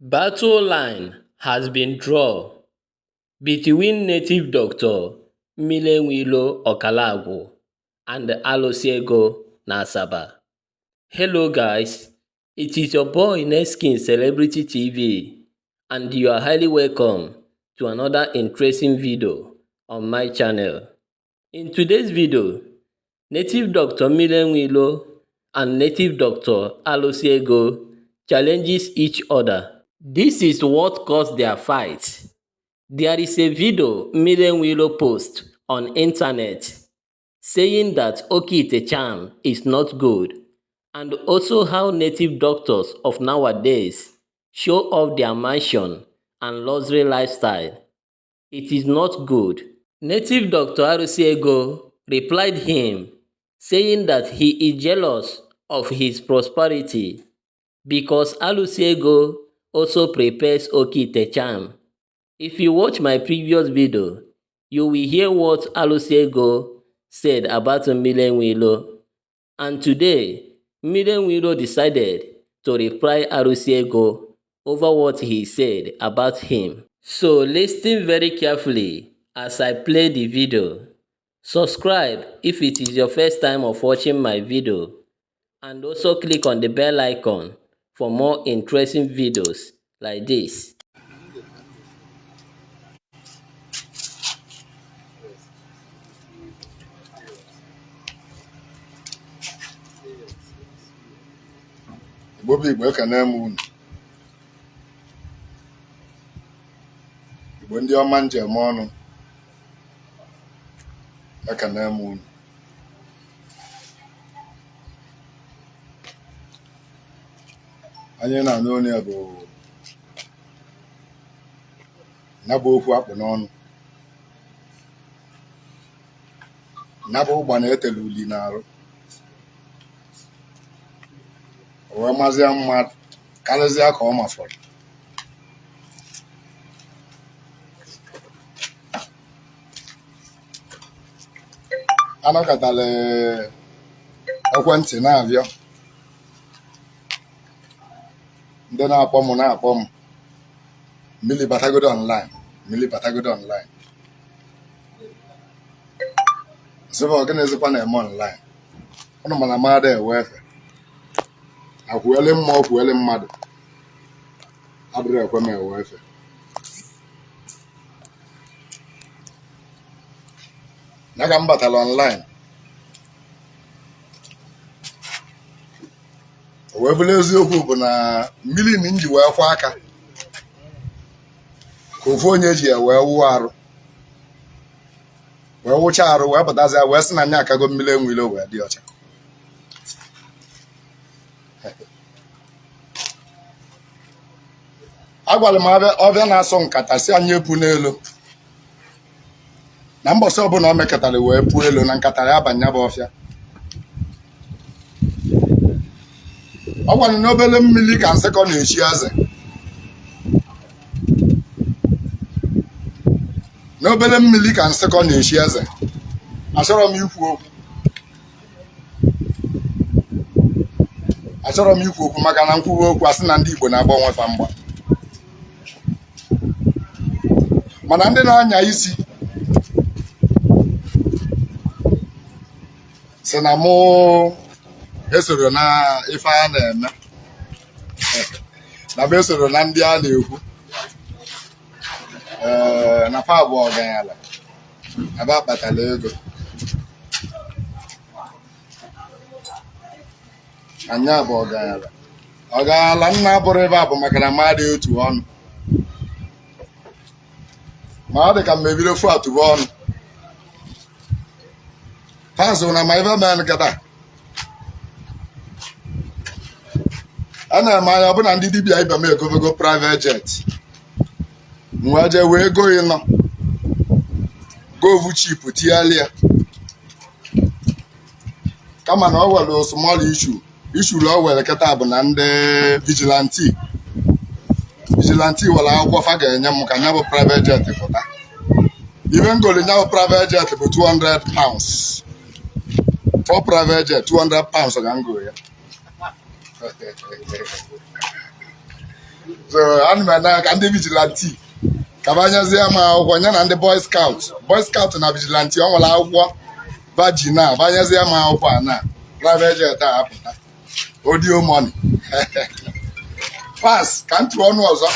Battle line has been drawn between native doctor Mmiri Enweilo Okalagwu and Alusi Ego na Asaba. Hello guys, it is your boy Neskin Celebrity TV and you are highly welcome to another interesting video on my channel. In today's video, native doctor Mmiri Enweilo and native doctor Alusi Ego challenges each other. This is what caused their fight. There is a video Mmiri Enweilo post on internet saying that Okeite charm is not good and also how native doctors of nowadays show off their mansion and luxury lifestyle. It is not good. Native Doctor Alusi Ego replied him, saying that he is jealous of his prosperity because Alusi Ego also prepares Okeite charm. If you watch my previous video, you will hear what Alusi Ego said about Mmiri Enweilo. And today, Mmiri Enweilo decided to reply Alusi Ego over what he said about him. So listen very carefully as I play the video. Subscribe if it is your first time of watching my video and also click on the bell icon for more interesting videos like this. Igbo bụ Igbo, ekene m unu. Igbo ndị ọma njem ọnụ, ekene m unu. Anyị na-anụ onye bụ ya bụ okwu akpụ n'ọnụ, ya bụ ụgba na-etele uli n'arụ, o wee mazie mma karịzịa ka ọ mafọrọ. Anọkọtara ekwentị na-abịa, ndị na-akpọ m na-akpọ m, mmiri batagodo online, mmiri batagodo online. Sị bụ gịnịzikwa na-eme online? Ụnụ mana mmadụ ewe efe akwuele mmụọ, kwuele mmadụ, adịrị ekwe m ewe efe. Ya ka m batara online, o wee bụrụ eziokwu bụ na mmiri na m ji wee kwa aka ka ofu onye ji ya wee wụọ arụ, wee wụcha arụ, wee pụtazịa wee sị na nya akago Mmiri Enweilo wee dị ọcha. Agwara m ọbịa na-asụ nkata si anyị epu n'elu na mbọsị ọbụla o mekọtara wee puo elu na nkata ya abanye bụ ọfịa. Ọ gwara n'obere mmiri ka nsịkọ na-echi eze, n'obere mmiri ka nsịkọ na-echi eze. Achọrọ m ikwu okwu, achọrọ m ikwu okwu maka na m kwuwe okwu asị na ndị Igbo na-agba onwe fa mgba. Mana ndị na-anya isi sị na mụ esoro na ife a na-eme, na m esoro na ndị a na-ekwu, ee, na fa bụ ọganyala, na fa kpatara ego. Anyị bụ ọganyala, ọganyala nna bụrụ ebe a bụ maka na mmadụ otu ọnụ ma ọ dị ka m ebido fu atụba ọnụ fans na ma ife mee nkịta a na-eme anya ọbụna ndị dibịa ibe m egobego private jet, m wee jee wee go ịnọ govu cheap tigharịa, kama na ọ were small issue issue o were kịta bụ na ndị vigilante vigilante were akwụkwọ fa ga-enye m ka nya bụ private jet pụta. Ibe m goli nya bụ private jet bụ £200 for private jet, £200 ka m go ya. So ana m ene ka ndị vigilante ka banyezie m akwụkwọ ya na ndị boy scout. Boy scout na vigilante ọ nwere akwụkwọ baji na banyezie m akwụkwọ a na private jet a apụta audio money. Fans ka m tụọ ọnụ ọzọ.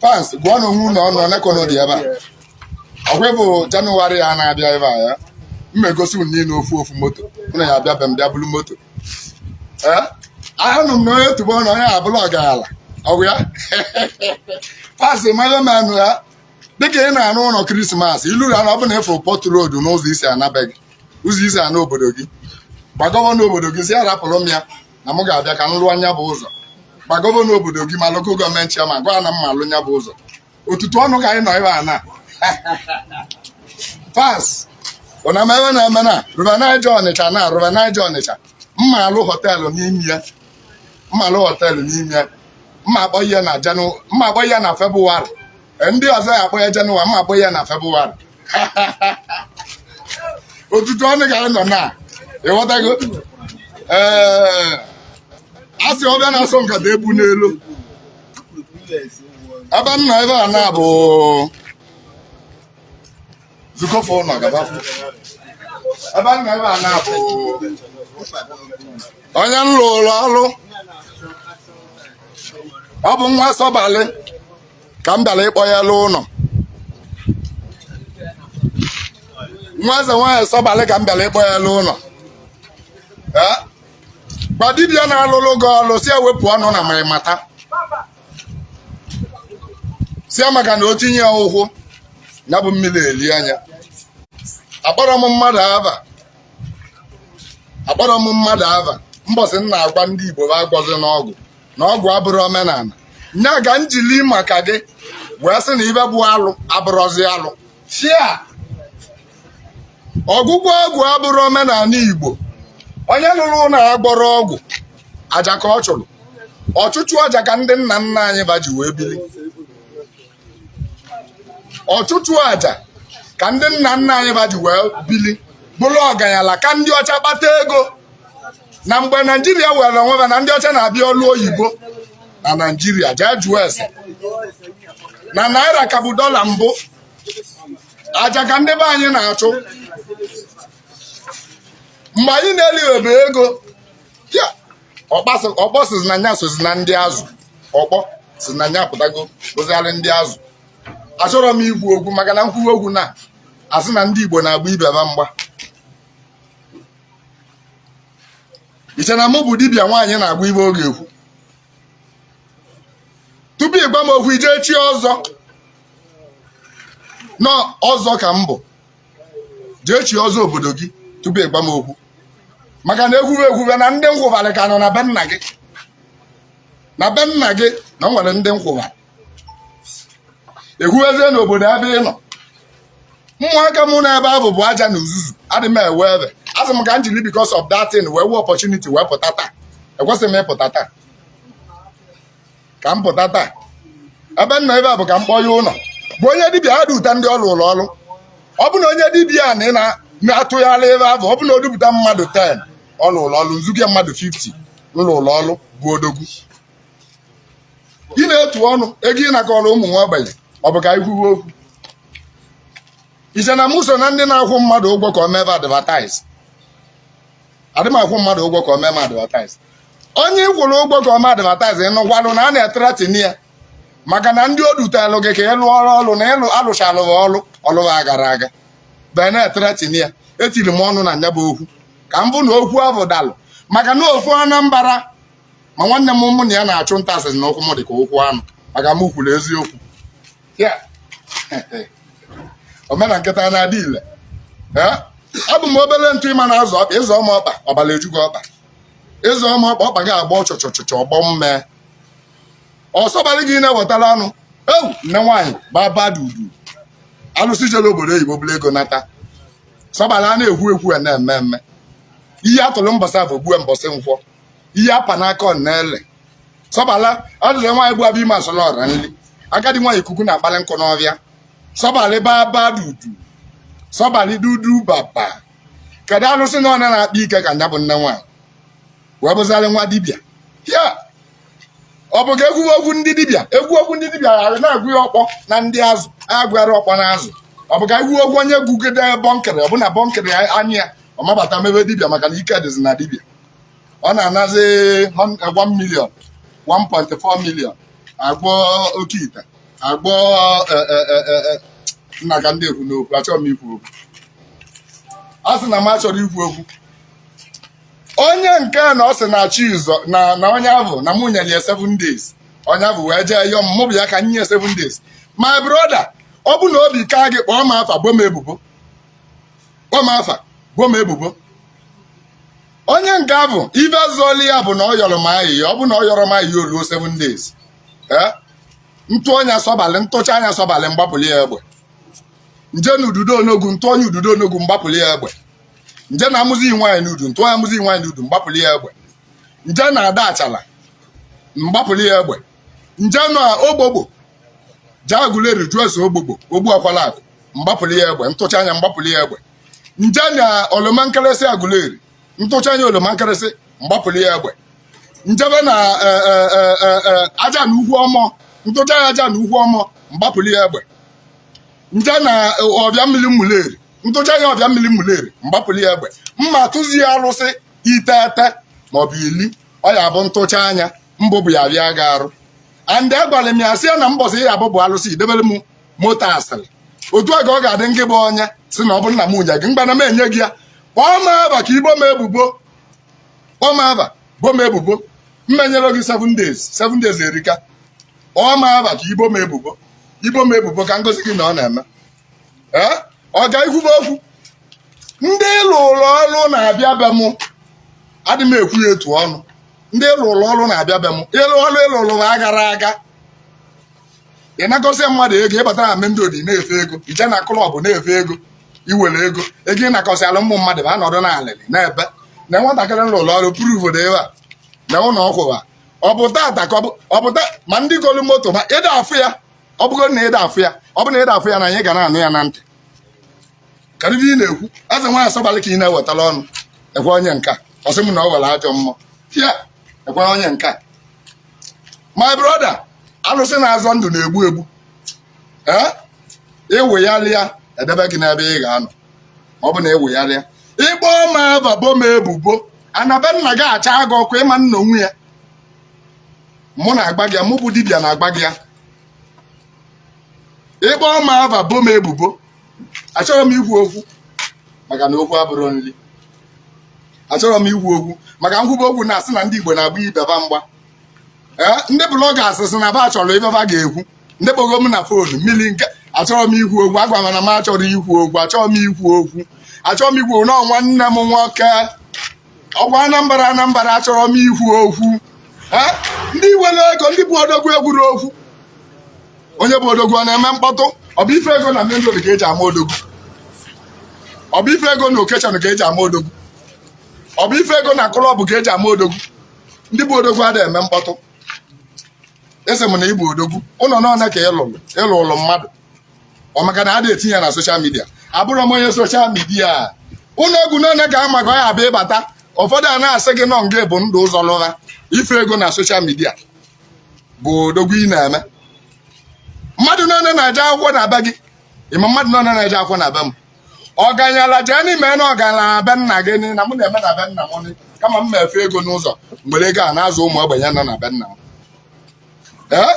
Fans gụọ na onwe unu ọnụ onekọnụ dị ebe a. Ọkwa bụ Jenụwarị a na-abịa ebe a ya m egosi unu niile ofu ofu moto unu ya abịa be m bịa bulu moto. Ee, anụ m na onye tụbọ na onye abụla ọgaranya ọgwụ ya. Fans mara manụ ya dịka ị na-arụ ụlọ Christmas ilu ya na ọ bụ na ịfụ Port Road n'ụzọ isi anabeghị ụzọ isi ana obodo gị, gba governor obodo gị si arapụrụ m ya na m ga-abịa ka m lụọ nya bụ ụzọ. Gba governor obodo gị ma local government chairman gwa na m ma alụ nya bụ ụzọ. Otutu ọnụ ka anyị nọ ebe a na fans ụna m ebe na-eme na River Niger Ọnịcha na River Niger Ọnịcha mma alụ hotel n'ime ya, mma alụ hotel n'ime ya, mma akpọ ya na mma akpọ ya na Febụwarị. Ndị ọzọ ya akpọ ya Jenụwarị, mma akpọ ya na Febụwarị. Otutu ọnụ ka anyị nọ na ịghọtago. Ee, a sị ọbịa na-asọ nkata ebu n'elu. Ebe m nọ ebe a na bụ zukọfọ ụlọ gaba. Ebe m nọ ebe a na bụ onye m lụrụ ọrụ, ọ bụ nwa sọbalị ka m bịara ịkpọ ya lụọ ụlọ. Nwa eze nwaanyị sọbalị ka m bịara ịkpọ ya lụọ ụlọ. Gwa dibịa na-alụlụ gị ọlụ si ewepụ ọnụ na mata si ya maka na o tinye ya ụkwụ ya bụ mmiri eli anya. Akpọrọ m mmadụ ava, akpọrọ m mmadụ ava. Mbọsị m na-agwa ndị Igbo bụ agwọzi n'ọgwụ na ọgwụ abụrụ omenala nya ga njili maka gị wee sị na ibe bụ alụ abụrọzi alụ. Fia ọgwụgwọ ọgwụ abụrụ omenala Igbo. Onye lụrụ ụlọ agbọrọ ọgwụ aja ka ọ chụrụ ọchụchụ aja ka ndị nna nna anyị ba ji wee bili. Ọchụchụ aja ka ndị nna nna anyị ba ji wee bili bụrụ ọganyala ka ndị ọcha kpata ego. Na mgbe Naijiria were onwe na ndị ọcha na-abịa ọlụ oyibo na Naijiria jee jụọ ese na naira ka bụ dọla mbụ. Aja ka ndị be anyị na-achụ mgbe anyị na-eliwebe ego ya. Ọkpọ sizi na nya sozi na ndị azụ, ọkpọ si na nya pụtago bụziarị ndị azụ. Achọrọ m ikwu okwu maka na nkwuwe okwu na asị na ndị Igbo na-agba ibe ba mgba. Iche na mụ bụ dibịa nwaanyị na-agba ibe oge ekwu tupu ịgwa m okwu ijee chi ọzọ nọ ọzọ ka m bụ jee chi ọzọ obodo gị tupu ịgwa m okwu, maka na ekwube ekwube na ndị nkwụbarị ka nọ na be nna gị, na be nna gị na o nwere ndị nkwụbarị. Ekwubezie n'obodo ebe ị nọ ụmụaka mụ na ebe ahụ bụ aja na uzuzu adị m ewe ebe asị m ka m jiri because of that thing wee wee opportunity wee pụta taa. Ekwesịghị m ịpụta taa, ka m pụta taa. Ebe m nọ ebe a bụ ka m kpọọ ya ụlọ bụ onye dibịa ha dị ụta ndị ọrụ ụlọ ọrụ. Ọ bụ na onye dibịa a na ị na-atụgharị ebe ahụ, ọ bụ na o dupụta mmadụ 10 ọrụ ụlọ ọrụ nzuge mmadụ 50 ụlọ ụlọ ọrụ bụ odogwu. Ị na-etu ọnụ ego ị nakọrọ ụmụ nwa ogbenye, ọ bụ ka anyị kwuwe okwu. Iche na mụ so na ndị na-akwụ mmadụ ụgwọ ka o mee advertise? Adị m akwụ mmadụ ụgwọ ka o mee m advertise. Onye ị kwụrụ ụgwọ ka o mee advertise ịnụkwanụ na a na-ethreaten ya maka na ndị o dutelụ gị ka ị lụọ ọrụ ọrụ na ịlụ alụchalụ ọrụ ọrụ agara aga bee na-ethreaten ya. Etiri m ọnụ na nya bụ okwu ka m bụ na okwu ahụ dalụ maka na ofu Anambra ma nwanne m mụ na ya na-achụ nta asịrị na ụkwụ m dị ka ụkwụ anụ maka m kwuru eziokwu ya. Omena nkịta na-adị ile. Abụ m obere ntụ ịma na azụ ọkpa ịzụ ọma ọkpa ọbara ejugo ọkpa ịzụ ọma ọkpa ọkpa ga-agba ọchọchọchọchọ ọgbọ mme ọsọbalị gị na-ewetara anụ ewu nne nwaanyị baba dudu alụsị jere obodo oyibo bụla ego nata sọbalị a na-ekwu ekwu a na-eme eme ihe atụrụ mbọsị afọ gbue mbọsị nkwọ ihe apa n'aka ọ na-ele sọbala ọdịrị nwaanyị bụ abịa ime asọrọ ọra nri agadi nwaanyị ikuku na-akpali nkụ n'ọbịa sọbalị baba dudu sọbalị dudu baba. Kedu alụsị na ọ na-akpa ike ka nya bụ nne nwaanyị wee bụzarị nwa dibịa ya? Ọ bụ ka egwu okwu ndị dibịa, egwu okwu ndị dibịa ghara na-agụ ya ọkpọ na ndị azụ agụghara ọkpọ na azụ. Ọ bụ ka egwu okwu onye gwugide bọnkịrị, ọ bụ na bọnkịrị anya ya ọ mabata mebe dibịa, maka na ike dịzi na dibịa. Ọ na-anazi 1 million, 1.4 million agwọ oke ite, agwọ nna ka ndị ekwu n'okwu. Achọrọ m ikwu okwu, a sị na m achọrọ ikwu okwu. Onye nke na ọ sị na chi ụzọ na onye ahụ na mụ nyere ya 7 days, onye ahụ wee jee yọọ m, mụ bụ ya ka nye 7 days. My brother, ọ bụ na obi ka gị, kpọọ m afa, bo m ebubo, kpọọ m afa, bo m ebubo. Onye nke ahụ ibe zọli ya bụ na ọ yọrọ m ayịya. Ọ bụ na ọ yọrọ m ayịya, oluo 7 days, ee, ntụ onye sọbalị, ntụcha anya sọbalị, mgbapụli ya egbe. Nje na ududo onogu, ntụ onye ududo onogu, mgbapụli ya egbe. Nje na amụzi nwaanyị n'udu, ntụ onye amụzi nwaanyị n'udu, mgbapụli ya egbe. Nje na ada achala, mgbapụli ya egbe. Nje na ogbogbo jee agụleri jụọ ese ogbogbo ogbu akwala akụ, mgbapụli ya egbe. Ntụcha anya, mgbapụli ya egbe. Nje na oloma nkịrịsị agụleri, ntụcha anya oloma nkịrịsị, mgbapụli ya egbe. Njebe na aja na ugwu ọmọ, ntụcha ya aja na ugwu ọmọ, mgbapụli ya egbe. Nje na ọbịa mmiri mmuleri, ntụcha ya ọbịa mmiri mmuleri, mgbapụli ya egbe. Mma tụzi ya arụsị iteghete maọbụ ili, ọ ya bụ ntụcha anya mbụ bụ ya bịa ga arụ. And agwara m ya sị ya na mbọsị ya abụ bụ alụsị idebere m moto asịrị. Otu a ka ọ ga-adị. Ngị bụ onye si na ọ bụ nna m nwunye gị mgbana m enye gị ya, kpọọ m aba ka ibo m ebubo, kpọọ m aba, bo m ebubo. Mmenyere gị 7 days, 7 days erika. Kpọọ m aba ka ibo m ebubo, ibo m ebubo ka ngozi gị na ọ na-eme. Ee, ọ ga-ikwube okwu ndị lụrụ ọrụ na-abịa be mụ, adị m ekwu ya etu ọnụ. Ndị lụrụ ọrụ na-abịa be m ịlụ ọrụ, ịlụrụ m agara aga. Ị nakọsị mmadụ ego, ịbatara na main road na-efe ego, ije na club na-efe ego, iwere ego ego ị nakọsịala ụmụ mmadụ bụ anọdụ n'alịlị na-ebe na nwatakịrị lụrụ ọrụ prove na ebe a na ụlọ ọkwụwa. Ọ bụ tata ka ọ bụ ma ndị golu moto ma ịda afụ ya. Ọ bụgo na ịda afụ ya, ọ bụ na ịda afụ ya na anyị ga na-anụ ya na ntị karịrị. Ị na-ekwu eze nwaanyị sọbalị ka ị na-ewetara ọnụ. Ekwe onye nka ọ sị m na ọ were ajọ mmụọ ya. Ekwe onye nka, my brother, alụsị na-azọ ndụ na-egbu egbu. Ee, ịwụgharịa edebe gị n'ebe ị ga-anọ. Ọ bụ na ịwụgharịa ịkpọ ma aba bo m ebubo, anabe nna gị acha gị ọkụ. Ịma nna onwe ya mụ na-agba gị ya, mụ bụ dibịa na-agba gị ya. Ịkpọ ma aba bo m ebubo, achọrọ m ikwu okwu maka na okwu abụrụ nri. Achọrọ m ikwu okwu maka nkwube okwu na-asị na ndị Igbo na-agba ibe ba mgba. Ee, ndị bloggers sị na ba chọrọ ibe ba ga-ekwu. Ndị kpọgo m na phone mmiri nke achọrọ m ikwu okwu, agwa m na m achọrọ ikwu okwu. Achọrọ m ikwu okwu, achọrọ m ikwu okwu. Na nwanne m nwoke ọkwa Anambra, Anambra, achọrọ m ikwu okwu. Ee, ndị were ego, ndị bụ odogwu ekwuru okwu. Onye bụ odogwu ọ na-eme mkpọtụ? Ọ bụ ife ego na main road ka eji ama odogwu? Ọ bụ ife ego na occasion ka eji ama odogwu? Ọ bụ ife ego na club ka eji ama odogwu? Ndị bụ odogwu adịghị eme mkpọtụ. Ese m na ịbụ odogwu ụlọ n'ọne ka ịlụrụ ịlụlụ mmadụ ọ maka na a etinye ya na social media. Abụrụ m onye social media. Ụlọ egwu n'one ka ama ka ọ ya abịa ịbata. Ụfọdụ a na-asị gị nọ nga bụ ndụ ụzọ lụra ife ego na social media bụ odogwu ị na-eme. Mmadụ n'one na-eje akwụkwọ na be gị? Ịma mmadụ n'one na-eje akwụkwọ na be m? Ọganyala jee n'ime na ọganyala na be nna gị na mụ na-eme na be nna m, kama m mefe ego n'ụzọ mgbere ego a na-azụ ụmụ ogbenye nọ na be nna m. Ee,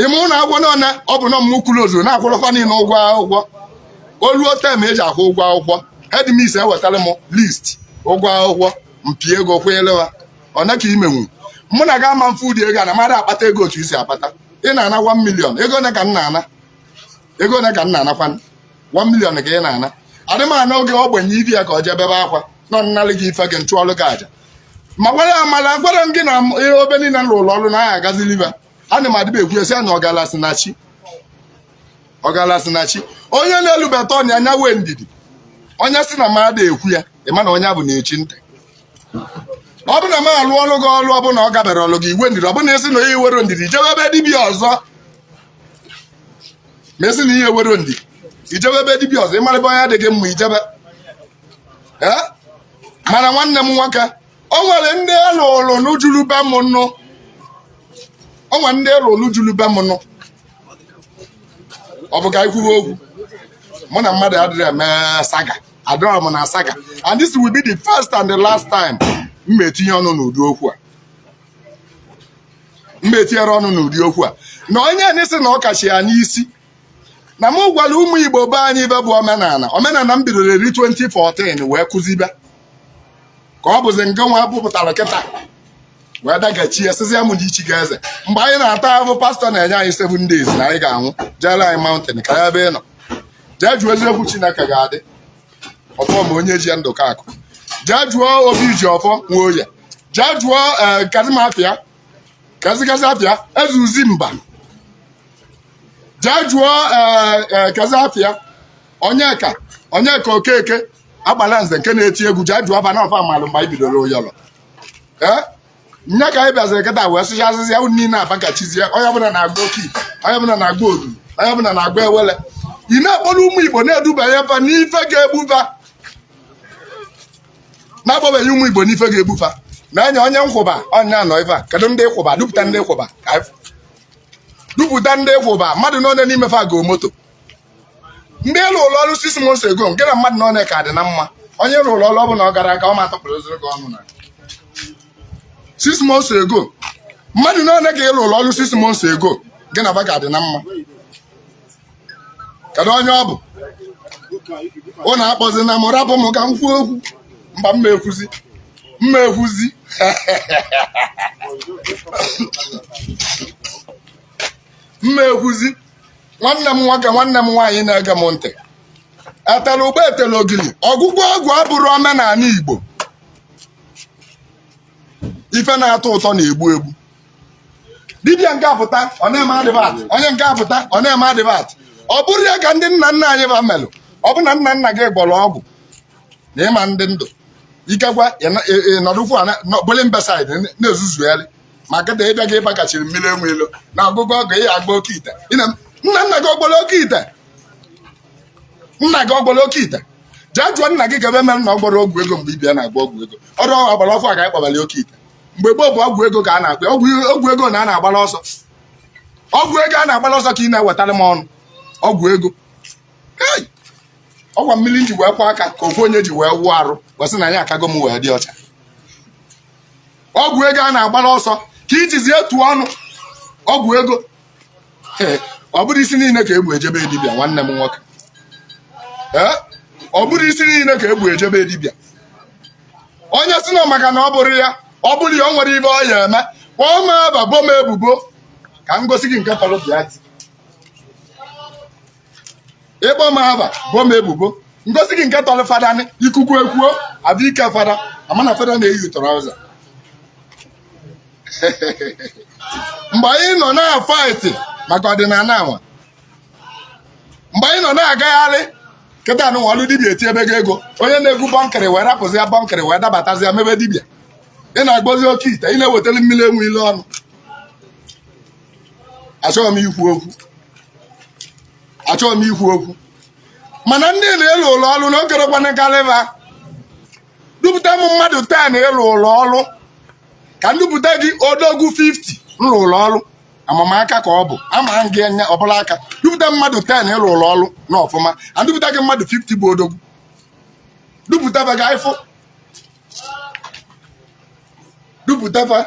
ime ụlọ akwụkwọ n'one ọ bụ na ọmụmụ kwuru na-akwụrụkwa niile ụgwọ akwụkwọ. Oluo term eji akwụ ụgwọ akwụkwọ, headmistress ewetara m list ụgwọ akwụkwọ, mpi ego kwụnyelewa one ka imenwu. Mụ na gị ama mfe ụdị ego a na mmadụ akpata ego otu isi akpata. Ị na-ana 1 million, ego one ka m na-ana? Ego one ka m na-anakwa? 1 million ka ị na-ana. Adị m ana oge ogbenye ibi ya ka ọ jee bebe akwa nọ nnalị gị ife gị nchụọlụ gị aja ma gwara amala. Gwara m gị na ihe obe niile m rụrụ ọrụ na anyị agaziliba. Ana m adịba ekwu esi na ọgalasị na chi, ọgalasị na chi. Onye na-elubata ọnya anya wee ndidi. Onye si na mmadụ ekwu ya, ịma na onye bụ na-echi ntị. Ọ bụ na m alụ ọrụ gị ọrụ, ọ bụ na ọ gabere ọrụ gị iwe ndidi. Ọ bụ na esi na onye were ndidi jebe ebe dibịa ọzọ, ma esi na ihe were ndidi ijebe ebe dibịa ọzọ, ịmarịba onye adịghị mma ijebe. Ee, mana nwanne m nwoke, o nwere ndị alụrụ n'ujuru be m nnu. O nwere ndị lụrụ julu be m nụ. Ọ bụ ka anyị kwuwe okwu. Mụ na mmadụ adịrị eme saga, adịrọ m na saga, and this will be the first and the last time m ma etinye ọnụ n'ụdị okwu a, m ma etinyere ọnụ n'ụdị okwu a. Na onye n'isi na ọ kachi ya n'isi na m gwara ụmụ Igbo be anyị ibe bụ omenala. Omenala m bidoro eri 2014 wee kụzibe ka ọ bụzi nke nwa pụpụtara kịta wee dagachie, sịzi ya mụ na ichi ga eze. Mgbe anyị na-ata ahụ, pastọ na-enye anyị 7 days na anyị ga-anwụ, jeere anyị mountain ka ya ebe ị nọ jee jụọ eziokwu. Chineke ga-adị ọfọ ma onye ji ya ndụ ka akụ. Jee jụọ Obi ji ọfọ nwa oye, jee jụọ kazimafia kazikazi afịa ezuzi mba, jee jụọ kazi afịa Onyeka, Onyeka Okeke agbala nze nke na-eti egwu. Jee jụọ afa na ọfa malụ mgbe anyị bidoro ụyọlọ. Ee, nya ka anyị bịaziri kịta wee sụchazịzịa unu niile abagachizie. Onye ọbụla na-agba oke ite, onye ọbụla na-agba oruru, onye ọbụla na-agba ewele. Ị na-akpọrọ ụmụ Igbo na-edubanye fa n'ife ga-egbufa, na-akpọbeghị ụmụ Igbo n'ife ga-egbufa. Na-enye onye nkwụba ọnya nọ ife a. Kedu ndị kwụba? Dupụta ndị kwụba ka anyị dupụta ndị kwụba. Mmadụ n'one n'ime fa go moto, ndị ịlụ ụlọ ọrụ 6 months ago, nke na mmadụ n'one ka dị na mma. Onye rụrụ ọrụ ọ bụ na ọ gara aka ọ ma atọpụrụ ozuru gị ọnụ na 6 months ago. Mmadụ n'one ka ịlụ ụlọ ọrụ 6 months ago gị na ba ka dị na mma? Kedu onye ọ bụ? Ụnụ akpọzi na m, rapụ m ka m kwuo okwu. Mba, mma ekwuzi, mma ekwuzi, mma ekwuzi. Nwanne m nwoke, nwanne m nwaanyị na-ege m ntị, etela ụgbọ etela ogili, ọgwụgwọ ọgwụ abụrụ omenala Igbo. Ife na-atọ ụtọ na-egbu egbu. Dibịa nke apụta, ọ na-eme advert. Onye nke apụta, ọ na-eme advert. Ọ bụrụ ya ka ndị nna nna anyị ba melụ. Ọ bụ na nna nna gị gwọrọ ọgwụ na ịma ndị ndụ ikekwe ịnọdụkwu bụli mbesaid na-ezuzugharị ma kịta ịbịa gị ịbakachiri mmiri enwe ilo na ọgụgụ ọgụ ị agba oke ite. Nna nna gị ọgbọrọ oke ite? Nna gị ọgbọrọ oke ite? Jee jụọ nna gị ka ebe mere na ọ gbọrọ ọgwụ ego mgbe ibia na-agba ọgwụ ego. Ọrụ ọgbara ọfụ a ka anyị kpọbara oke ite. Mgbe gboo bụ ọgwụ ego ka a na-akpọ ọgwụ ego na a na-agbara ọsọ. Ọgwụ ego a na-agbara ọsọ ka ị na-ewetara m ọnụ ọgwụ ego. Ọgwa mmiri nji wee kwa aka ka ofu onye ji wee wụọ arụ gwasị na ya akago m wee dị ọcha. Ọgwụ ego a na-agbara ọsọ ka ijizi etu ọnụ ọgwụ ego. Ọ bụrụ isi niile ka egbu ejebe dibịa, nwanne m nwoke, ee, ọ bụrụ isi niile ka egbu ejebe dibịa. Onye si na maka na ọ bụrụ ya, ọ bụrụ ya, o nwere ibe ọ ya eme. Kpọọ m aba, bo m ebubo ka m gosi gị nke tọrọ bịa ti. Ịkpọ m aba, bo m ebubo, ngosi gị nke tọrọ fada. Ikuku ekwuo abụ ike fada ama na fada na-eyi trouser. Mgbe anyị nọ na-afight maka ọdịnala anwa, mgbe anyị nọ na-agagharị kịta nụ ọlụ dibịa eti ebe gị ego, onye na-egwu bọnkịrị wee rapụzi ya bọnkịrị wee dabatazi ya mebe dibịa. Ị na-agbozi oke ite, ị na-ewetara mmiri enwe ile ọnụ. Achọghị m ikwu okwu, achọghị m ikwu okwu, mana ndị na-elu ụlọ ọrụ na okerekwana karịba. Dupụta m mmadụ 10 ịlụ ụlọ ọrụ ka ndupụta gị odogwu 50 nlụ ụlọ ọrụ. Amamaka ka ọ bụ ama gị anya ọbụla aka. Dupụta mmadụ 10 ịlụ ụlọ ọrụ na ọfụma, andupụta gị mmadụ 50 bụ odogwu. Dupụta ba ga ịfụ. Dupụta fa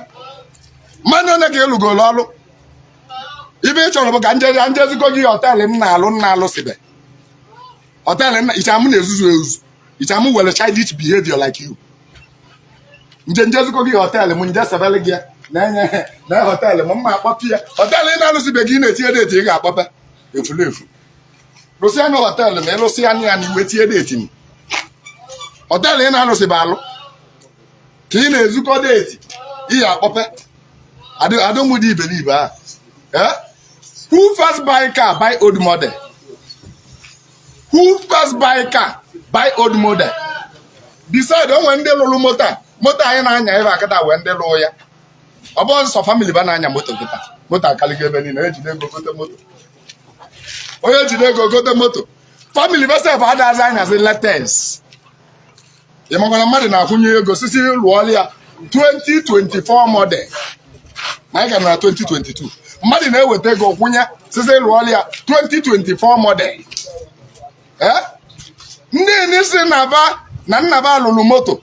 mmadụ ole ka ịlụgoro ọrụ. Ibe ị chọrọ bụ ka njezi njezikọ gị hotel m na-alụ, m na-alụsibe hotel nna ichamụ na-ezuzu ezuzu, ichamụ were childish behavior like you. Nje njezikọ gị hotel m, nje sebele gị ya na-enye na hotel m mma akpọpe ya. Hotel ị na-alụsibe gị, ị na-etinye date ị ga-akpọpe efulefu. Rụsịa na hotel ma ịlụsịa ya na iwe tinye date m. Hotel ị na-alụsịba alụ ka ị na-ezukọ date ị ya akpọpe adụmụdị iberibe a. Eh? Who first buy car buy old model? Who first buy car buy old model? Beside, o nwere ndị lụrụ moto a, moto anyị na-anya ebe akịta wee ndị lụrụ ya. Ọ bụ nsọ family ba na-anya moto kịta. Moto akaligo ebe niile. Ejide ego gote moto, onye jide ego gote moto, family besef adazi anyazi latest. Ị makwana mmadụ na-akwụnye ego sisi lụọla ya 2024 model, ma anyị ka nọ na 2022. Mmadụ na-eweta ego kwụnye sịsị lụọla ya 2024 model. Ee, ndị n'isi na ba na nnaba lụrụ moto,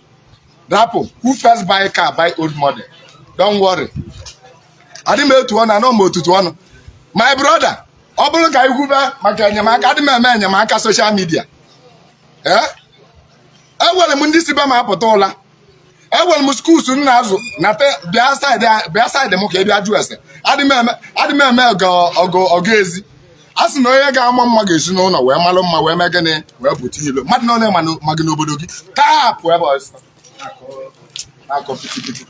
rapụ. Who first buy car, buy old model. Don't worry, adị m etu ọnụ anọ m otutu ọnụ. My brother, ọ bụrụ ka ikwube maka enyemaka, adị m eme enyemaka social media. Ee, enwere m ndị si be m apụta ụla, enwere m schools m na-azụ na bịa side, bịa side m ka ị bịa jụọ ese. Adị m eme ọgọ ọgọ ọgọ ezi. A sị na onye ga-ama mma ga-esi n'ụlọ wee malụ mma, wee mee gịnị, wee pụta ilo. Mmadụ na ole ma gị n'obodo gị taa pụọ ebe ọsọ na-akọ pitipiti.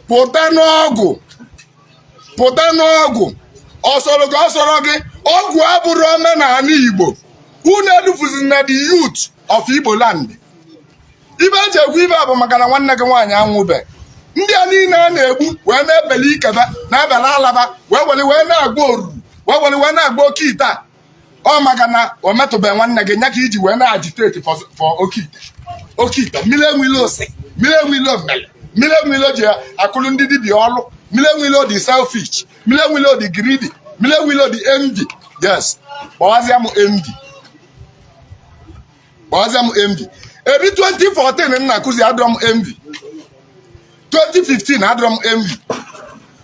Pụta n'ọgwụ, pụta n'ọgwụ, ọsọrọ gị, ọsọrọ gị. Ọgwụ abụrụ omenala Igbo. Unu edufuzi na the youth of Igbo land. Ibe eji ekwu ibe bụ maka na nwanne gị nwaanyị anwụbe. Ndị a niile a na-egbu wee na-ebeli ikebe, na-ebele alaba, wee were wee na-agba oruru, wee were wee na-agba oke ite a. Ọ maka na o metụbe nwanne gị nya ka iji wee na-agitate for oke ite. Oke ite mmiri enwile, ose mmiri enwile, mmele mmiri enwile ji akụrụ ndị dibịa ọlụ. Mmiri enwile dị selfish, mmiri enwile dị greedy, mmiri enwile dị envy. Yes, kpọwazịa m envy, kpọwazịa m envy. Eri 2014 m na-akụzi, adọrọ m envy. 2015 adọrọ m envy.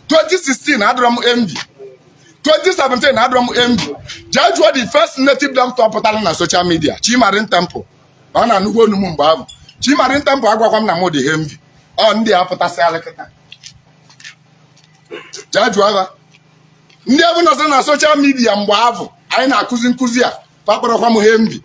2016 adọrọ m envy. 2017 adọrọ m envy. Jee jụọ the first native doctor pụtara na social media, Chimarin Temple. Ọ na-anụkwu onu m mgbe ahụ. Chimarin Temple agwakwa m na m dị envy. Ọ ndị a pụtasịala kịta, jee jụọ ha. Ndị ebe nọsị na social media mgbe ahụ anyị na-akụzi nkụzi a, fakpọrọkwa m envy.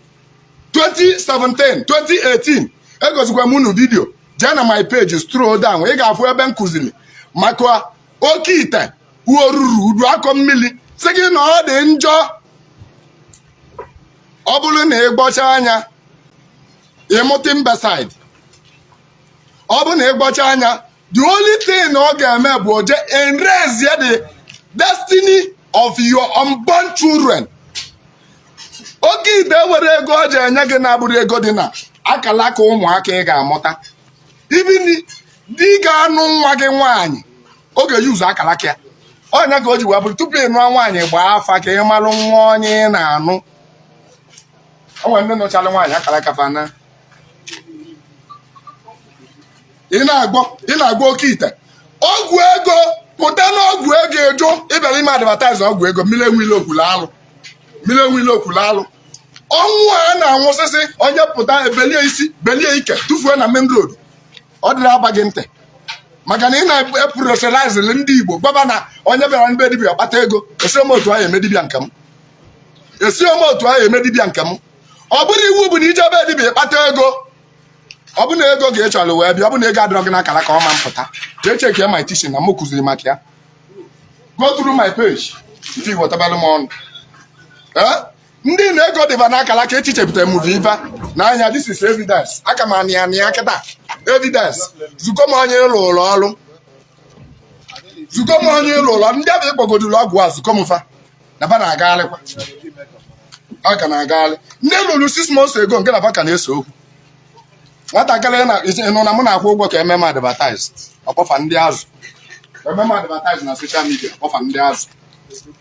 2017, 2018 egozikwa m unu video. Jee na my page, scroll down, ị ga-afụ ebe m kụziri maka oke ite, oruru udu akọ mmiri, sị gị na ọ dị njọ. Ọ bụrụ na ị gbọcha anya, ịmụta imbecile. Ọ bụrụ na ị gbọcha anya, the only thing ọ ga-eme bụ oje erase the destiny of your unborn children. Oke ite were ego ọ ji enye gị na-abụrụ ego dị na akala aka ụmụaka ị ga-amụta. Even di ga-anụ nwa gị nwaanyị, ọ ga-eyuzu akala aka ya. Ọnya ka o ji wee bụrụ tupu ị nụọ nwaanyị, gbaa afa ka ị marụ nwa onye ị na-anụ. O nwere ndị nụchala nwaanyị, akara aka fana. Ị na-agbọ oke ite, ọgwụ ego. Pụta n'ọgwụ ego, ejo ịbịara ime advertise ọgwụ ego. Mmiri enwile okwulu alụ, mmiri enwile okwulu alụ. Ọnwụ a na-anwụsịsị, onye pụta ebelie isi, belie ike, tụfuo na main road. Ọ dịrị aba gị ntị maka na ị na-eprofessionalize ndị Igbo gbaba na onye bịara mbe dibịa kpata ego. Esiro m otu ahụ eme dibịa nke m, esiro m otu ahụ eme dibịa nke m. Ọ bụrụ iwu bụ na ije ebe dibịa kpata ego, ọ bụ na ego ga-echọrọ wee bịa. Ọ bụ na ego adịrọ gị n'akara ka ọ ma mpụta. Jee check my teaching na m kụziri maka ya. Go through my page, ndị wetabara m ọnụ. Ee, ndị na-ego dịba n'akara ka echichepụtara m ive n'anya. This is evidence. Aka m anị anị ya kịta, evidence. Zukọ m onye ịlụ ụlọ ọrụ, zukọ m onye ịlụ ụlọ. Ndị abụ ịkpọgodulu ọgwụ a, zukọ m fa na ba na-agagharịkwa, a ka na-agagharị. Ndị lụrụ 6 months ago, nke na fa ka na-ese okwu. Nwatakịrị na ịnụ na mụ na-akwụ ụgwọ ka eme m advertise, ọkpọfa ndị azụ eme m advertise na social media, ọkpọfa ndị azụ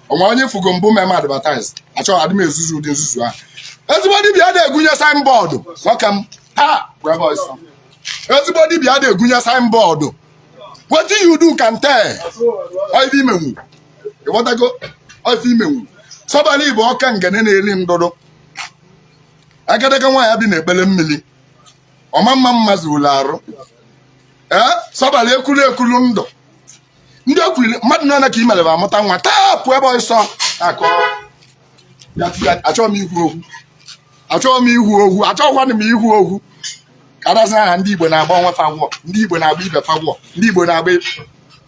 onwe onye fugo mbụ meme advertise. Achọghị adị m ezuzu ụdị nzuzu ahụ. Ezigbo dibịa na-egunye signboard, nwoke m taa bụ ebe ọsọ. Ezigbo dibịa na-egunye signboard. Wetin you do can tell. Ife imenwu, ịghọtago? Ife imenwu sọbala bụ ọka ngene na-eri ndụdụ. Agadaga nwaanyị bi n'ekpere mmiri ọma mma mma zuru arụ. Ee, sọbala ekulu ekulu ndụ ndị okwuli mmadụ nọ ka i mere bụ amụta nwa taa pụọ ebe ọsọ akọ. Achọghị m ikwu okwu, achọghị m ikwu okwu, achọghịkwanụ m ikwu okwu. Ka adasị aha ndị Igbo na-agba onwe fagwọ, ndị Igbo na-agba ibe fagwọ, ndị Igbo na-agba.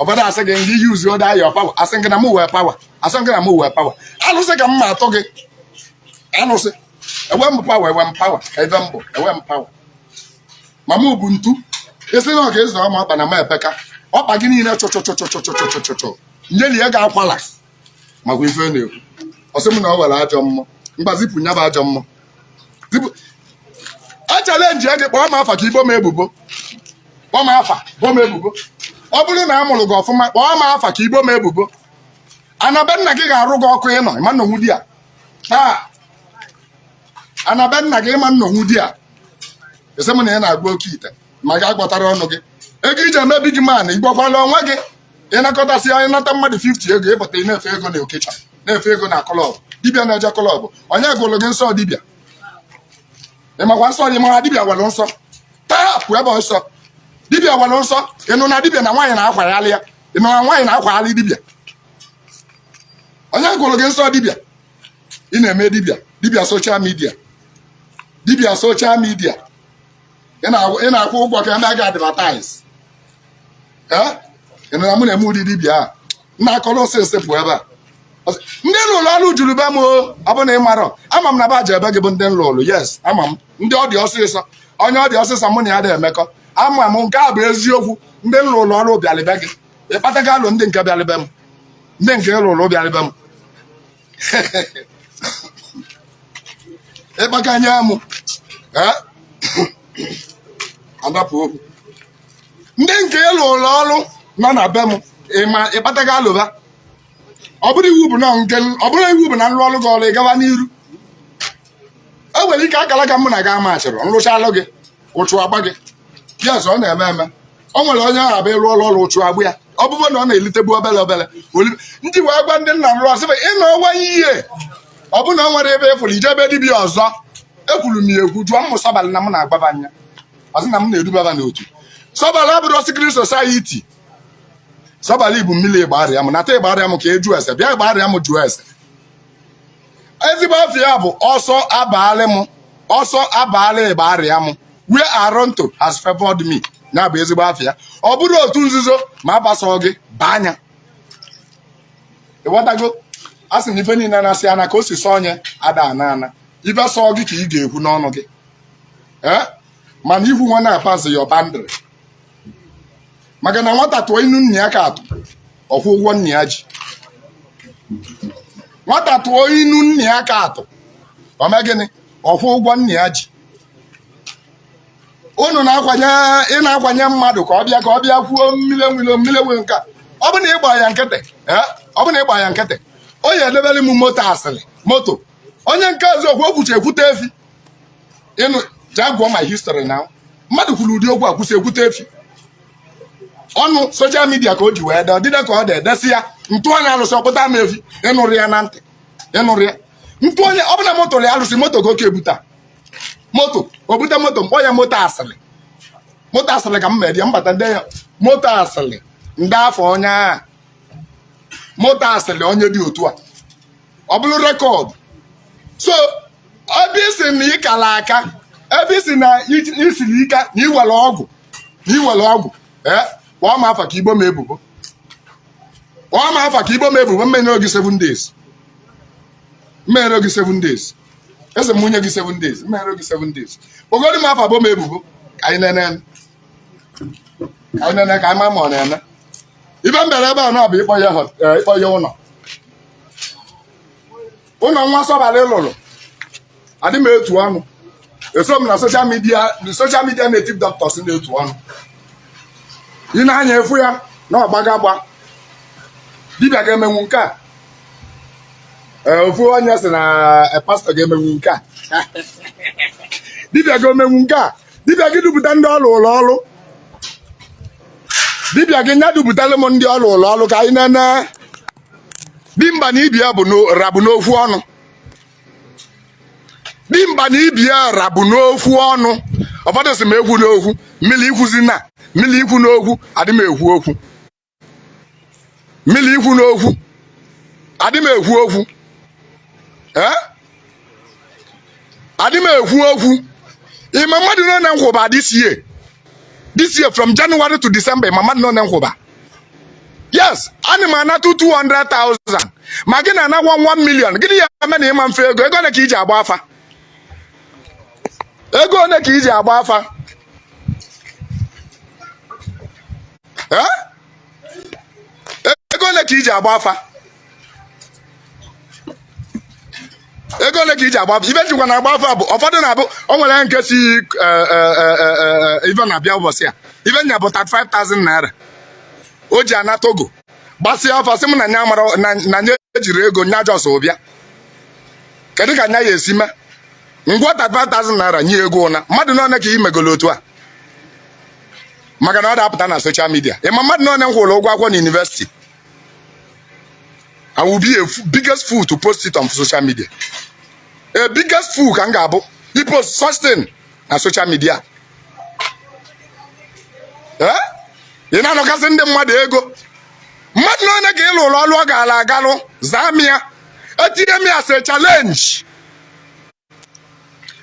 Ụfọdụ asị gị ndị use oda your power, asị gị na mụ wee power, asị gị na mụ wee power. Alụsị ka m ma atụ gị alụsị. Enwe m power, enwe m power ka ife mbụ, enwe m power ma mụ bụ ntu isi na ọka ịzụ ọma ọkpa na m epeka ọkpa gị niile chụchụchụchụchụchụchụchụ nyeli ya ga-akwala makwa ife na-ekwu. Ọsị m na ọ were ajọ mmụọ mgba, zipụ nya bụ ajọ mmụọ, zipụ. A challenge gị, kpọọ m afa ka ibo m ebubo. Kpọọ m afa, bo m ebubo. Ọ bụrụ na a mụrụ gị ọfụma, kpọọ m afa ka ibo m ebubo. Ana be nna gị ga-arụ gị ọkụ ịnọ ịma nnọnwu di a taa. Ana be nna gị ịma nnọnwu di a. Ese m na ị na-agwa oke ite ma gị agwọtara ọnụ gị ego iji eme big man. Igbakwala onwe gị ịnakọtasị ya, ịnata mmadụ 50 ego, ịpụta ị na-efe ego na okecha, na-efe ego na club. Dibịa na-eje club, onye gụrụ gị nsọ dibịa? Ịmakwa nsọ dị mara dibịa nwere nsọ taa pụ ebe ọsọ. Dibịa nwere nsọ. Ịnụ na dibịa na nwaanyị na-akwaghalị ya? Ịnụ na nwaanyị na-akwaghalị dibịa? Onye gụrụ gị nsọ dibịa? Ị na-eme dibịa, dibịa social media, dibịa social media. Ị na-akwụ ụgwọ ka eme gị advertise. Ee, ị nụ na mụ na-eme ụdị dibịa a na-akọrọ osisi pụ ebe a. Ndị lụrụ ọrụ juru be m o. Ọ bụ na ị marọ, ama m na baja ebe gị bụ ndị nlụrụ. Yes, ama m ndị ọ dị ọsịsọ. Onye ọ dị ọsịsọ, mụ na ya dị emekọ. Ama m nke a bụ eziokwu. Ndị nlụrụ ọrụ bịalịbe gị, ịkpataga alụ ndị nke bịalịbe m, ndị nke lụrụ bịalịbe m, ịkpakanye m adapụ okwu. Ndị nke ịlụrụ ọrụ nọ na be m, ịma ịkpataga alụba. Ọ bụrụ iwu bụ na nke ọ bụrụ iwu bụ na nrụ ọrụ gị ọrụ ị gawa n'iru, e nwere ike akara ka mụ na gị amachịrị nrụchalụ gị ụchụ agba gị. Yes, ọ na-eme eme. O nwere onye ahụ abịa ịrụ ọrụ ọrụ ụchụ agbụ ya. Ọ bụrụ na ọ na-elitebu obere obere ndị wee gwa ndị nna nrụ ọsị ịnọ ọnwa ihe ọ bụ na o nwere ebe ịfụrụ ijebe dibịa ọzọ. Ekwuru m ya ekwu, jụọ m sọbalị na m na-agbaba anya ọsị na m na-edubaba n'otu sọbalị abụrụ secret society. Sọbalị bụ mmiri ịgbarịa m nata ịgbarịa m ka e jụọ ese bịa ịgbarịa m jụọ ese. Ezigbo afọ ya bụ ọsọ abalị m, ọsọ abalị ịgbarịa m, where Aronto has favored me. Ya bụ ezigbo afọ ya. Ọ bụrụ otu nzuzo ma agbasọ gị baa anya, ịghọtago? A sị na ife niile na-asị ana ka o si sọ onye ada ana ana ife sọ gị ka ị ga-ekwu n'ọnụ gị. Ee, mana ikwu nwa na-apasị your boundary, maka na nwata tụọ inu nna ya ka atụ ọkwụ ụgwọ nna ya ji. Nwata tụọ inu nna ya ka atụ ome gịnị? Ọkwụ ụgwọ nna ya ji. Unu na-akwanye, ị na-akwanye mmadụ ka ọ bịa, ka ọ bịa kwuo mmiri enwilo mmiri enwe nke a. Ọ bụ na ịgba ya nkịtị, ọ bụ na ịgba ya nkịtị, o ya edebere m moto asịrị moto. Onye nke ọzọ okwu okwuchi ekwute efi. Ịnụ jee gụọ my history na mmadụ kwuru ụdị okwu a kwụsị ekwute efi ọnụ social media ka o ji wee dee ọdịde ka ọ dị edesi ya ntụ onye alụsị ọpụta m efi. Ịnụrụ ya na ntị, ịnụrụ ya ntụ onye ọ bụla moto ya alụsị moto ka oke ebuta moto, o bute moto mkpọ ya moto asịrị. Moto asịrị ka m mere ya mbata ndị ya moto asịrị ndị afọ onye agha moto asịrị onye dị otu a ọ bụrụ record. So ebe isi na ịkala aka, ebe isi na isiri ike na iwere ọgwụ, na iwere ọgwụ, ee, kpọọ m afa ka igbo m ebubo, kpọọ m afa ka igbo m ebubo. Mmere gị 7 days, mmere gị 7 days. Ese m nwunye gị 7 days, mmere gị 7 days. Kpọgodi m afa, bo m ebubo, ka anyị nene, ka anyị nene, ka anyị ma ma ọ na-eme. Ibe m bịara ebe a na ọ bụ ịkpọ ya ịkpọ ya ụlọ ụlọ nwa sọbalị lụrụ. Adị m etu ọnụ eso m na social media, social media native doctors na-etu ọnụ. Ị na-anya efu ya na ọgbaga gba dibịa ga-emenwu nke a. Ofu onye sị na pastọ ga-emenwu nke a, dibịa ga-emenwu nke a. Dibịa gị dupụta ndị ọrụ ụlọ ọrụ dibịa gị nya dupụtara m ndị ọrụ ụlọ ọrụ ka anyị nene. Dimkpa na ibi ya bụ rabụ n'okwu ọnụ. Dimkpa na ibi ya rabụ n'okwu ọnụ. Ụfọdụ sị m ekwu n'okwu mmiri, ikwuzi na mmiri ikwu n'okwu. Adị m ekwu okwu mmiri ikwu n'okwu, adị m ekwu okwu. Ee, adị m ekwu okwu. Ịma mmadụ nọ na nkwụba this year, this year from January to December, ịma mmadụ nọ na nkwụba? Yes, ana m anata 200,000 ma gị na-ana 1 million. Gịnị ya eme na ịma mfe ego? Ego ole ka iji agba afa? Ego ole ka iji agba afa? Ego ole ka iji agba afa? Ego ole ka iji agba afa? Ibe njikwa na-agba afa bụ ụfọdụ na-abụ o nwere nke si ife na-abịa ụbọchị a, ife nya bụ 35,000 naira o ji ana Togo. Gbasịa afa, sị m na nya mara na nya ejiri ego, nya just bịa. Kedu ka nya ya esi mee ngwa 35,000 naira nye ego ụna mmadụ n'one ka ị megolo otu a? Maka na ọ da-apụta na social media. Ịma mmadụ n'one m kwụrụ ụgwọ akwụkwọ na university? I will be a biggest fool to post it on social media. A biggest fool ka m ga-abụ ipost such thing na social media. Ee, ị na-anọkasị ndị mmadụ ego. Mmadụ n'one ka ị lụrụ ọlụ ọ gaala agalụ? Zaa m ya. Etinye m ya as a challenge,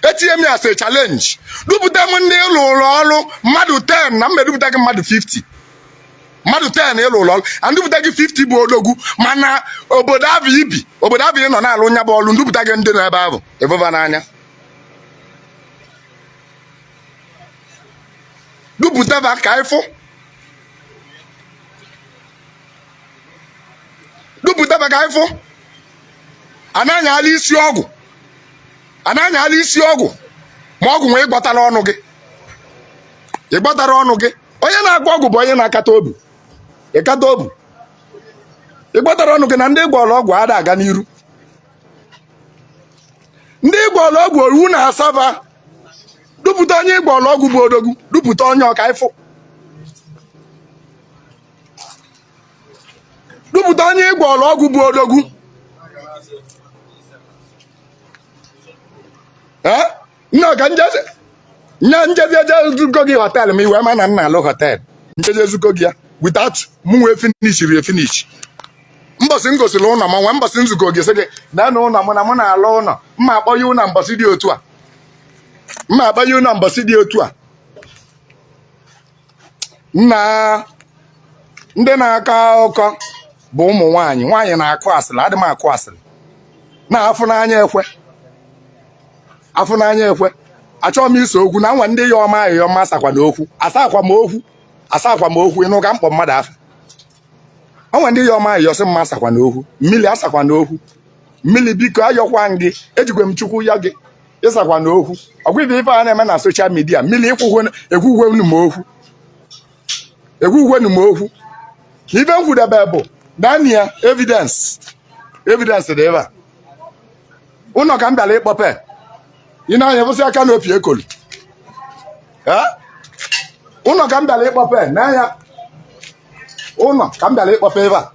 etinye m ya as a challenge. Dupụta m ndị ịlụrụ ọrụ mmadụ 10 na mma edupụta gị mmadụ 50. Mmadụ 10 ịlụrụ ọrụ and dupụta gị 50 bụ odogwu. Mana obodo ahụ ibi, obodo ahụ ị nọ na-alụ nya bụ ọrụ, ndupụta gị ndị nọ ebe ahụ ebova n'anya. Dupụta ba ka ịfụ, dupụta ba ka ịfụ. Anaghị ala isi ọgwụ, anaghị ala isi ọgwụ, ma ọgwụ nwee ịgbọtara ọnụ gị, ịgbọtara ọnụ gị. Onye na-agwọ ọgwụ bụ onye na-akata obi, ịkata obi ịgbọtara ọnụ gị na ndị gwọrọ ọgwụ ada aga n'iru. Ndị gwọrọ ọgwụ owu na asava. Dupụta onye ịgwọrọ ọgwụ bụ odogwu, dupụta onye ọka ịfụ, dupụta onye ịgwọrọ ọgwụ bụ odogwu. Nna ka njezi nya njezi eje ezugo gị hotel ma iwe ma na nna alụ hotel njeje ezugo gị ya without mụ nwee finishiri efinish. Mbọsị m gosiri ụlọ m nwee mbọsị nzukọ gị sị gị na na ụlọ m na mụ na-alụ ụlọ mma akpọ ya ụlọ mbọsị dị otu a, mma akpọ ya ụlọ mbọsị dị otu a. Nna, ndị na-akọ akụkọ bụ ụmụ nwaanyị. Nwaanyị na-akụ asịrị, adị m akụ asịrị na afụ n'anya ekwe, afụ n'anya ekwe. Achọghị m iso okwu na nwa ndị ya ọma ayịyọ mma asakwa na okwu, asakwa m okwu, asakwa m okwu. Ịnụ ka mkpọ mmadụ afa onwe ndị ya ọma ayịyọ sị mma asakwa na okwu mmiri, asakwa na okwu mmiri. Biko, ayọkwa gị, ejikwe m Chukwu ya gị ịsakwa na okwu. Ọgwa ife ife a na-eme na social media mmiri ekwukwenu m okwu, ekwukwenu m okwu. Na ife m kwudebe bụ dania evidence, evidence dị ebe a. Ụlọ ka m bịara ịkpọpe ị na-anya bụsị aka na opi ekolu. Ụlọ ka m bịara ịkpọpe n'anya, ụlọ ka m bịara ịkpọpe ebe a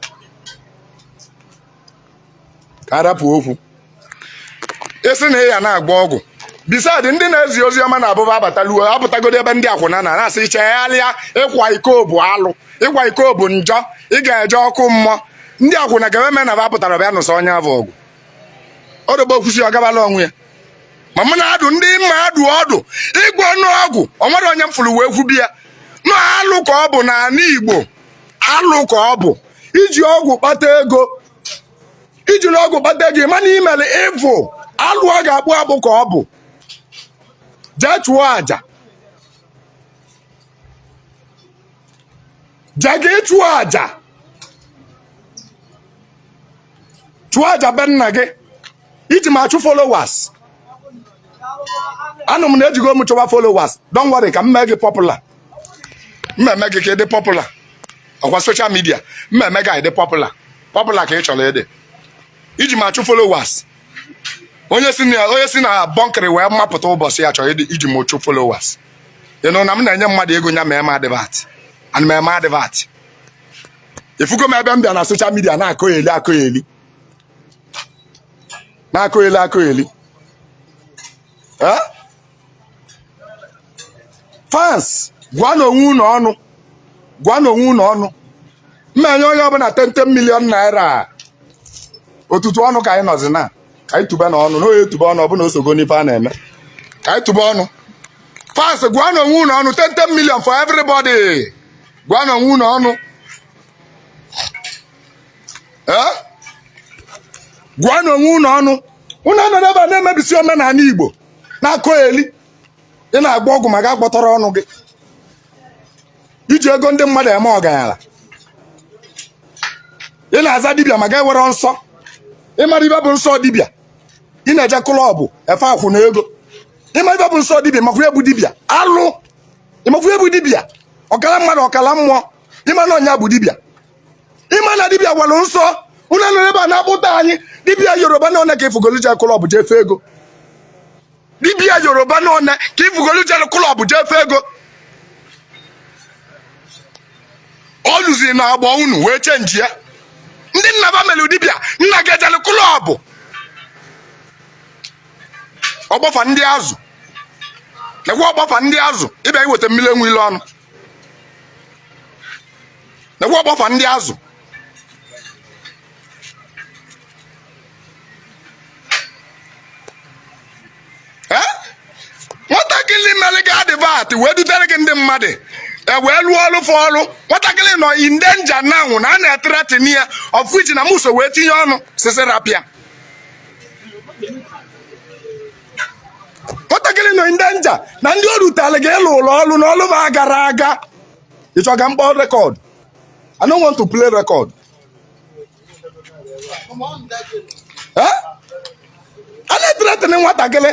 ka arapụ okwu. Isi na ị ya na-agwọ ọgwụ bisad ndị na-ezi ozi ọma na abụba abataluo apụtagodo ebe ndị akwụna na na-asị chegharịa, ịkwa iko bụ alụ, ịkwa iko bụ njọ, ị ga-eje ọkụ mmụọ. Ndị akwụna ka eme na ba pụtara bịa nụsa onye avụ ọgụ ọdụgbo kwụsị ọ gabala onwe ya. Ma mụ na-adụ ndị mma adụ ọdụ ịgwọ ọnụ ọgwụ, o nwere onye m fụrụ wee kwubi ya nọ alụ ka ọ bụ n'ala Igbo, alụ ka ọ bụ iji ọgwụ kpata ego, ijiri ọgwụ kpata ego mana imere ịvụ alụ a ga-akpụ akpụ ka ọ bụ. Jee chụọ aja, jee gị chụọ aja, chụọ aja be nna gị iji ma achụ followers. Anụ m na ejigo m chụwa followers. Don't worry, ka m mee gị popular, m eme gị ka ị dị popular. Ọkwa social media m eme gị dị popular, popular ka ị chọrọ ịdị iji ma achụ followers. Onye si na bọnkịrị wee mapụta ụbọchị ya chọrọ ịdị iji m chụ followers. Ị nụ na m na-enye mmadụ ego ya ma eme advert, ana m eme advert. Ifugo m ebe m bịa na social media na-akọ eli, akọ eli, na-akọ eli, akọ eli. Fans, gwa na onwe unu ọnụ, gwa na onwe unu ọnụ. Mma enye onye ọbụla 10 million naira otutu ọnụ ka anyị nọzi na ka anyị tụba n'ọnụ na onye tụba ọnụ ọbụla osogo n'ife a na-eme ka anyị tụba ọnụ. Fans, gwa na onwe unu ọnụ, 10 million for everybody. Gwa na onwe unu ọnụ. Ee, gwa na onwe unu ọnụ. Unu anọdụ ebe a na-emebisi omenala Igbo na-akọ eli. Ị na-agba ọgwụ ma ga gbọtọrọ ọnụ gị iji ego ndị mmadụ eme ọgaranya. Ị na-aza dibịa ma ga ewere nsọ, ịmara ibe bụ nsọ dibịa. Ị na-eje club efe akwụna ego. Ịmara ibe bụ nsọ dibịa, makwa ebu dibịa alụ, ịmakwa ebu dibịa ọkala mmadụ ọkala mmụọ. Ịma na ọnya bụ dibịa. Ịma na dibịa gwara nsọ unu nọrọ ebe a na-akpụta anyị. Dibịa Yoruba na one ka ifugolu je club jee fe ego? Dibịa Yoruba na one ka ifugolu je club jee fe ego? Ọ lụziri na agba unu wee change ya. Ndị nna ba mere dibịa, nna gị ejelu club ọgbọfa ndị azụ nekwa ọgbọfa ndị azụ ịbịa iweta mmiri enwe ile ọnụ nekwa ọgbọfa ndị azụ. Nwatakịrị mere gị advert wee dutere gị ndị mmadụ e wee lụọ ọrụ fọ ọrụ. Nwatakịrị nọ in danger now na a na-ethreaten ya, of which na muso wee tinye ọnụ sisi rapịa. Nwatakịrị nọ in danger na ndị o rutere gị ịlụ ụlọ ọrụ na ọrụ ba gara aga. Ịchọ ka m kpọọ record? I don't want to play record. A na-ethreaten nwatakịrị.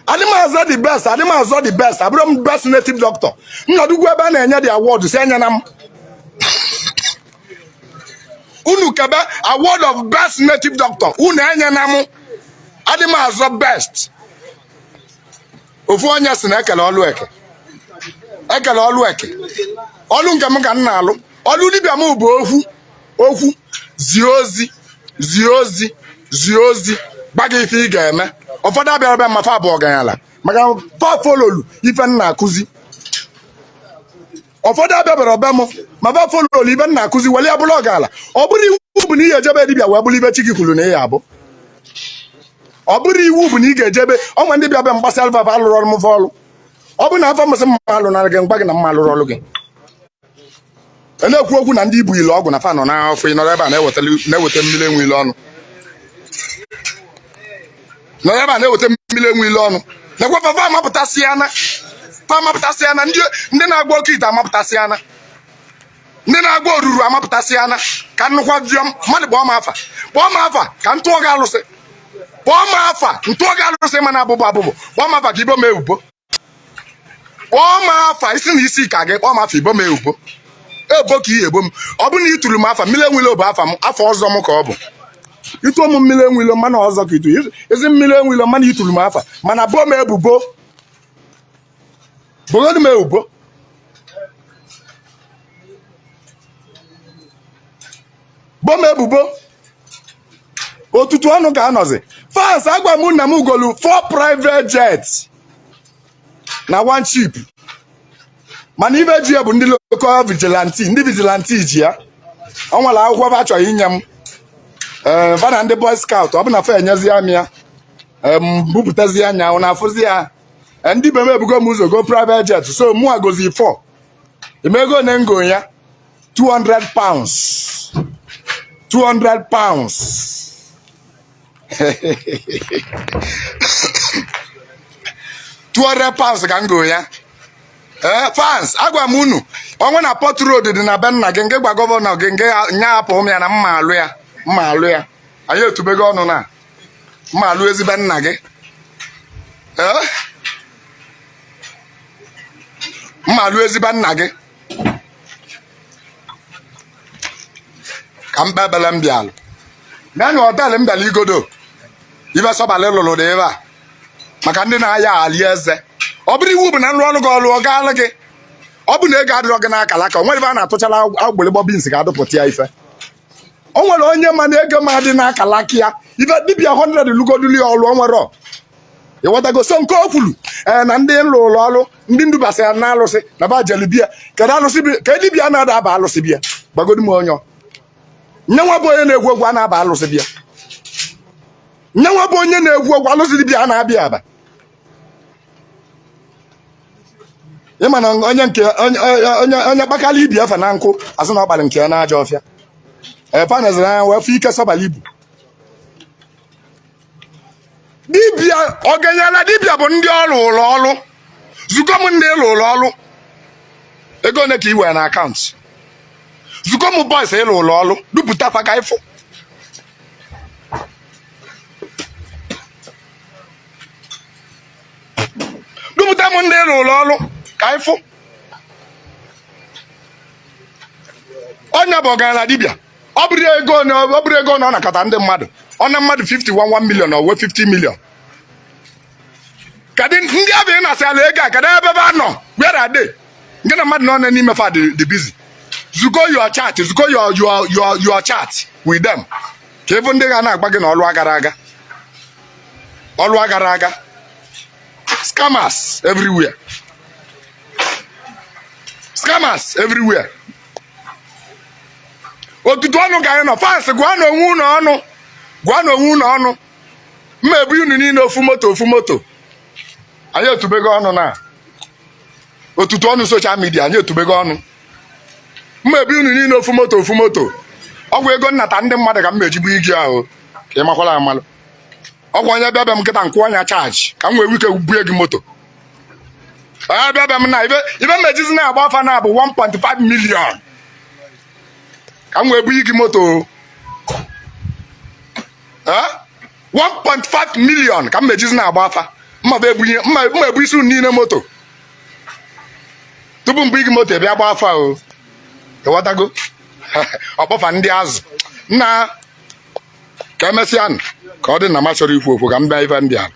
Adị m azọ the best, adị m azọ the best. Abụrụ m best native doctor nnọdụgwu ebe a na-enye the award si anya na m unu kebe award of best native doctor unu enye na m. Adị m azọ best. Ofu onye si na ekele ọlụ eke, ekele ọlụ eke. Ọlụ nke m ka m na-alụ. Ọlụ dibịa m bụ okwu okwu, zie ozi, zie ozi, zie ozi, gba gị ife ị ga-eme. Ụfọdụ abịara bịa ma fa bụ ọganyala maka fa followlu ife m na-akụzi. Ụfọdụ abịabara be m ma fa followlu ife m na-akụzi were ya bụrụ ọgala. Ọ bụrụ iwu bụ na ị ga-ejebe dibịa wee bụrụ ibe chi gị kwuru na ị ya abụ. Ọ bụrụ iwu bụ na ị ga-ejebe ọnwa ndị bịa bịa mgbasị alfa alụrụ ọrụ m fa ọrụ. Ọ bụ na afọ mụsị mma alụ nara gị mgba gị na mma alụrụ ọrụ gị. A na-ekwu okwu na ndị ibu ile ọgwụ na fa nọ n'afọ. Ị nọrọ ebe a na-eweta mmiri enwe ile ọnụ, nọrọ ebe a na-eweta mmiri enwe ile ọnụ. Nakwa fa amapụtasịana, fa amapụtasịana. Ndị na-agba oke ite amapụtasịana, ndị na-agba oruru amapụtasịana. Ka nnukwu viọm mmadụ kpọọ m afa, kpọọ m afa ka m tụọ gị alụsị. Kpọọ m afa m tụọ gị alụsị. Mana abụbụ abụbụ, kpọọ m afa ka ibo m ebubo. Kpọọ m afa isi na isi ka gị. Kpọọ m afa ibo m ebubo, ebo ka ihe ebo m. Ọ bụ na ị tụrụ m afa mmiri enwile bụ afa m, afa ọzọ m ka ọ bụ. Ịtụọ m mmiri enwile mana ọzọ ka ịtụ ezi mmiri enwile, mana ịtụrụ m afa mana bo m ebubo, bogodu m ebubo. Bo m ebubo otutu ọnụ ka anọzi fans. Agwa m nna m golu 4 private jet na one ship, mana ibe ji ya bụ ndị local vigilante. Ndị vigilante ji ya. Ọ nwere akwụkwọ fa chọrọ inye m, ee, fa na ndị boy scout. Ọ bụ na fa enyezi ya m ya, m bupụtazi anya ọ na-afụzi ya. Ndị be m ebugo m ụzọ go private jet, so mụ agozi 4 imego na ngo ya £200, £200, £200 ka m go ya. Ee, fans, agwa m unu ọnwa na Port Road dị na be nna gị nke gwa governor gị nke nya hapụ m ya na mma alụ ya, mma alụ ya. Anyị etubego ọnụ na mma alụ ezigbo nna gị. Ee, mma alụ ezigbo nna gị. Ka m kpebele m bịalụ nanụ hotel m bịara igodo ife sọbalị lụrụ dị ebe a maka ndị na-aya ali eze. Ọ bụrụ iwu bụ na nrụ ọrụ gị ọrụ ọ gaala gị. Ọ bụ na ego adịrọ gị n'akala ka o nwere ebe a na-atụchala agbịrịgbọ beans ga-adụpụta ya ife. O nwere onye ma na ego ma dị n'akala aka ya, ife dibịa 100 lugoduli ya ọrụ o nwere ịghọtago. So nke o kwuru, ee, na ndị lụrụ ọrụ ndị ndubasị ya na alụsị na ba jelu bịa kedu alụsị ka dibịa na-ada aba alụsị bịa gbagodu m onye nne nwa bụ onye na-egwu egwu a na-aba alụsị bịa. Nne nwa bụ onye na-egwu egwu alụsị dibịa a na-abịa aba. Ịma na onye nke onye onye kpakala ibi efe na nkụ asị na ọ kpara nke ya n'ajọ ọfịa. Efe neziri anya wee fụ ike sọbala ibu dibịa ọganyala. Dibịa bụ ndị ọrụ ụlọ ọrụ zukọ m, ndị ịlụ ụlọ ọrụ ego ole ka ị were na account? Zukọ m boys ịlụ ụlọ ọrụ dupụta fa ka ịfụ. Dupụta m ndị ịlụ ụlọ ọrụ ka ịfụ. Onye bụ ọgaranya dibịa. Ọ bụrụ ego na ọ bụrụ ego na ọ nakọta ndị mmadụ, ọ na mmadụ 51 million, ọ wee 50 million. Kedu ndị abụ ị na-asị ala ego a? Kedu ebe ebe a nọ? Where are they? Nke na mmadụ nọ n'ime fa dị busy. Zuko your chat, zuko your chat with them, ka ịbụ ndị ga na-agba gị na ọlụ agara aga, ọlụ agara aga. Scammers everywhere, scammers everywhere. Otutu ọnụ ka anyị nọ fans. Gwa na onwe unu ọnụ, gwa na onwe unu ọnụ. Mma ebu unu niile ofu moto, ofu moto. Anyị etubego ọnụ na otutu ọnụ social media. Anyị etubego ọnụ. Mma ebu unu niile ofu moto, ofu moto. Ọgwụ ego nnata ndị mmadụ ka m mejibu igi ahụ, ka ị makwara amalụ. Ọgwụ onye bịa bịa m nkịta nkwụ ọnya charge ka m wee wike bue gị moto. Onye bịa bịa m na ibe ibe mmejizi na-agba afa na bụ 1.5 million ka m wee buye gị moto. Eh? 1.5 million ka m mejizi na-agba afa. Mma bụ ebunye, mma ebu isi unu niile moto tupu m bu gị moto bịa gba afa o. Ịghọtago? Ọkpọfa ndị azụ nna ka emesịa nụ, ka ọ dị na m achọrọ ikwu okwu ka m bịa ife m bịara.